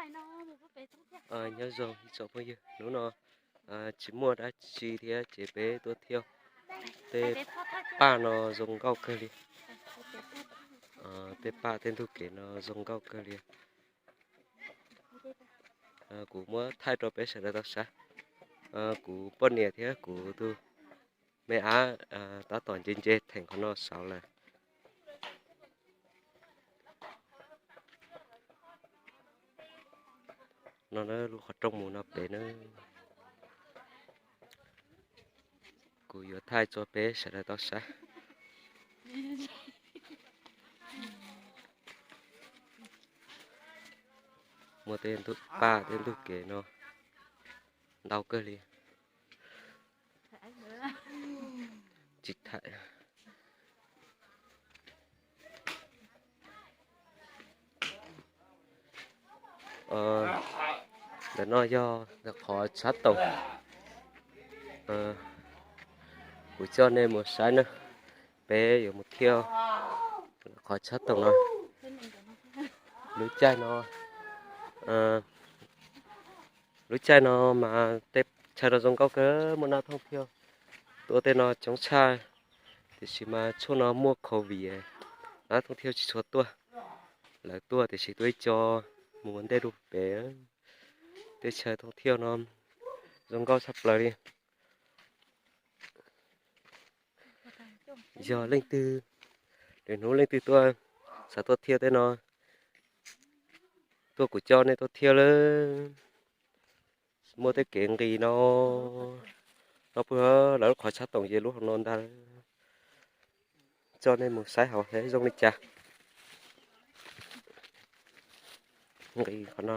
Nyob zoo ib tsoom phooj ywg, hnub no tsis muaj dab tsi thiab ces peb tuaj thiauj tej paj no zoo nkauj kawg li. Tej paj tej ntug kev no zoo nkauj kawg li. Kuv muab thaij rau peb sawv daws tau saib. Kuv poj niam thiab kuv tus me ab tab tom nce nce theem qhov no saud lawm. No lub qhov rooj mus no pem na. Kuv yuav thaij tso peb sawv daws tau saib. Muaj tej ntug paj tej ntug kev no ntau kawg li. Tsis thaij. Ntawm no yog ntawm qhov tshab toom. Kuv coj nej mus saib na, peb yuav mus thiauj qhov tshab toom no. Lub caij no, lub caij no mas tej chaw no zoo nkauj kawg, muaj nab thooj thiauj tuaj tej no coob tshaj. Tiam sis mas tshuaj no muaj covid, nab thooj thiauj tsis tshua tuaj. Lawv tuaj tiam sis tuaj ib co mus ua ntej rau pem. Tej chaw thooj thiauj no zoo nkauj tshaj plaws li. Yog leej twg, lwm hnub leej twg tuaj xav tuaj thiauj tej no, tuaj kuv coj nej tuaj thiauj lawm. Muaj tej kev nqis no, no puag lawv lub qhov tshab toom ces lub hauv no ntag. Coj nej mus saib hauv zoo li cas. Nqis qhov no.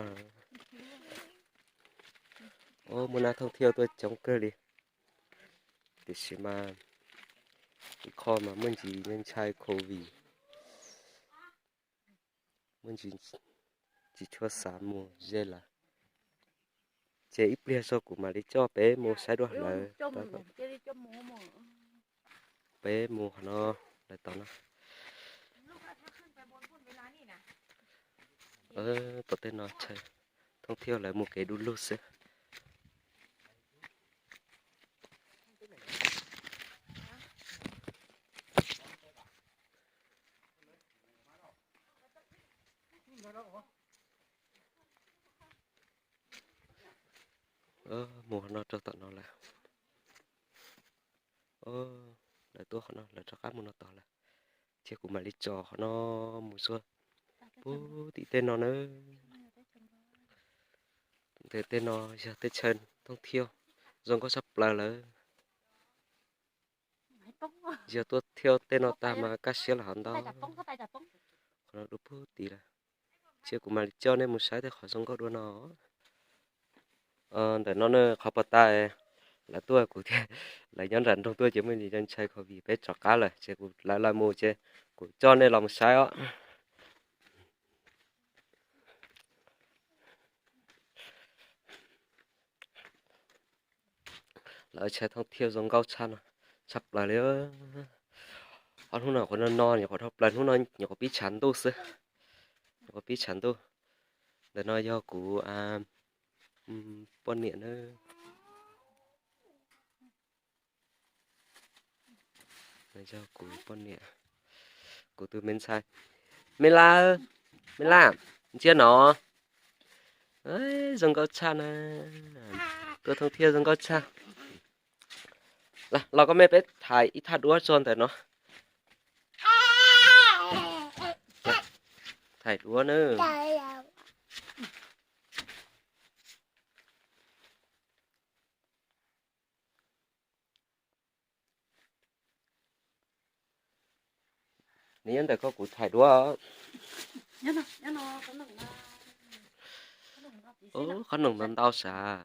Muaj nab thooj thiauj tuaj coob kawg li. Tiam sis mas ib qho mas muaj ntsis ntshai covid, muaj ntsis tsis tshua xav mus ze lawm. Ces ib pliag tso kuv mam li coj peb mus saib dua hlawv. Peb mus qhov no, lawv tom no. Tom tej no chaw thooj thiauj lawv mus kev du lug xwb. Mus qhov no rau tom no lawm. Lawv tuaj qhov no lawv rov qab mus no tod lawm. Ces kuv mam li tso qhov no mus xua pub tim tej no na. Ntawm tej no yog tej chaw thooj thiauj zoo nkauj tshaj plaws lawm. Yog tuaj thiauj tej no tag mas kaj siab lawm hov ntau. Qhov no dua pug tid lawm. Ces kuv mam li coj nej mus saib tej qhov zoo nkauj dua no. Ntawm no na qhov puag ta, lawv tuaj kuv thiaj, lawv nyob nram nroog tuaj ces muaj ntsis ntshai covid peb rov qab lawm ces kuv lawv los mus ces kuv coj nej los mus saib os. Lawv chaw thooj thiauj zoo nkauj tshaj no, tshaj plaws li. Ob hnub no nyuam qhuav no no nyuam qhuav dhau plaws, hnub no nyuam qhuav pib tshav ntuj xwb. Nyuam qhuav pib tshav ntuj. Ntawm no yog kuv poj niam na. Yog kuv poj niam, kuv tus me ntxhais. Me Laj, Me Laj, ntsia no. Zoo nkauj tshaj na. Tuaj thooj thiauj zoo nkauj tshaj. Los koj me peb thaij ib thaj duab tso ntawm no. Thaij duab na. Nws nyob ntawm koj kuv thaij duab. Qhob noom ntau ntau sav.